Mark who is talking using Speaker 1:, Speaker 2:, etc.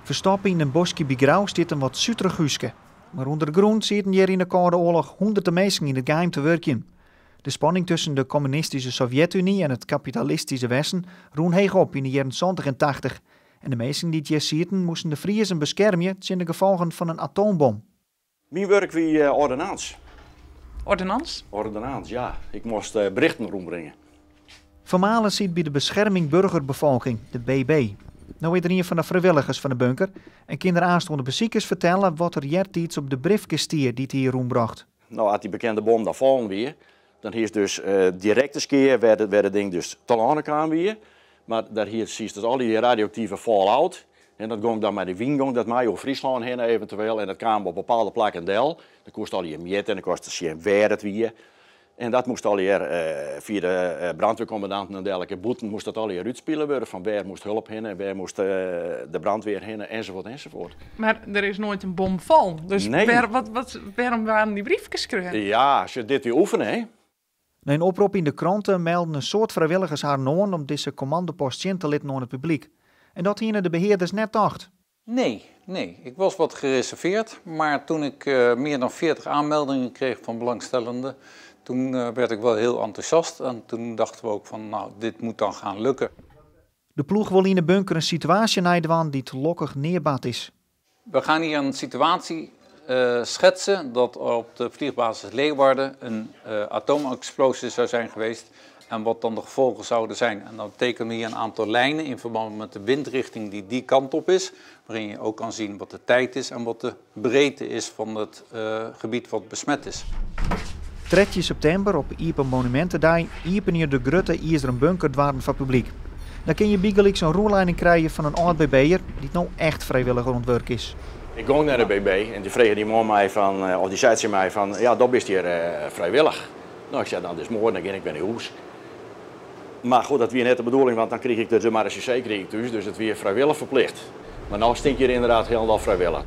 Speaker 1: Ferstoppe yn in boskje by Grou stiet in wat suterich húske. Mar ûnder de grûn sieten hjir yn de Kâlde Oarloch hûnderten minsken yn it geheim te wurkjen. De spanning tusken de kommunistyske Sovjet-Uny en it kapitalistyske Westen rûn heech op yn de jierren 70 en 80. En de minsken dy't hjir sieten moasten de Friezen beskermje tsjin de gefolgen fan in atoombom.
Speaker 2: Myn wurk wie ordonnans.
Speaker 3: Ordonnans?
Speaker 2: Ordonnans, ja. Ik moast berichten rûnbringe.
Speaker 1: Van Malen siet by de Bescherming Burgerbevolking, de BB. No is er ien fan de frijwilligers fan de bunker en kin er oansteande besikers fertelle wat der eartiids op de briefkes stie dy't hy rûnbrocht.
Speaker 2: No, as dy bekende bom dan fallen wie, dan hiest dus direkte skea wêr't it ding dus telâne kaam wie. Mar dêr hiest dus al dy radioaktive fallout. En dat gong dan mei de wyn gong dat mei oer Fryslân hinne eventueel. En dat kaam op bepaalde plakken del. Dan koest allegear mjitte en dan koest sjen wêr it wie. En dat moast allegear fia de brandweerkommandanten en dergelike bûten moast dat allegear útspile wurde. Fan wêr moast help hinne en wêr moast de brandweer hinne enzovoort enzovoort.
Speaker 3: Mar der is noait in bom fallen. Dus
Speaker 2: Nee.
Speaker 3: Wêrom waarden dy briefkes skreaun?
Speaker 2: Ja, sjoch, dit wie oefenen, hè.
Speaker 1: Nei in oprop yn de krante melden in soad frijwilligers harren oan om dizze kommandopost sjen te litten oan it publyk. En dat hiene de behearders net tocht.
Speaker 4: Nee, nee. Ik was wat gereserveerd, maar toen ik meer dan 40 aanmeldingen kreeg van belangstellenden, toen werd ik wel heel enthousiast en toen dachten we ook van, nou, dit moet dan gaan lukken.
Speaker 1: De ploech wol yn de bunker in situaasje neidwaan dy't lokkich nea bard is.
Speaker 4: We gaan hier een situatie schetsen dat op de vliegbasis Leeuwarden een atoomexplosie zou zijn geweest en wat dan de gevolgen zouden zijn. En dan tekenen we hier een aantal lijnen in verband met de windrichting die die kant op is, waarin je ook kan zien wat de tijd is en wat de breedte is van het gebied wat besmet is.
Speaker 1: 13 septimber op Iepen Monumintedei iepenje de grutte izeren bunkerdoarren foar publyk. Dan kinne je bygelyks in rûnlieding krije fan in âld BB'er dy't no echt frijwilliger oan it wurk is.
Speaker 2: Ik gong nei de BB en dy frege dy man my fan, of dy sei tsjin my fan, ja, do bist hjir frijwillich. No, ik sei, dan is moai, dan gean ik wer nei hûs. Mar goed, dat wie net de bedoeling, want dan krige ik de marechaussee krige ik thús, dus it wie frijwillich ferplicht. Mar no stean ik hjir ynderdaad hielendal frijwillich.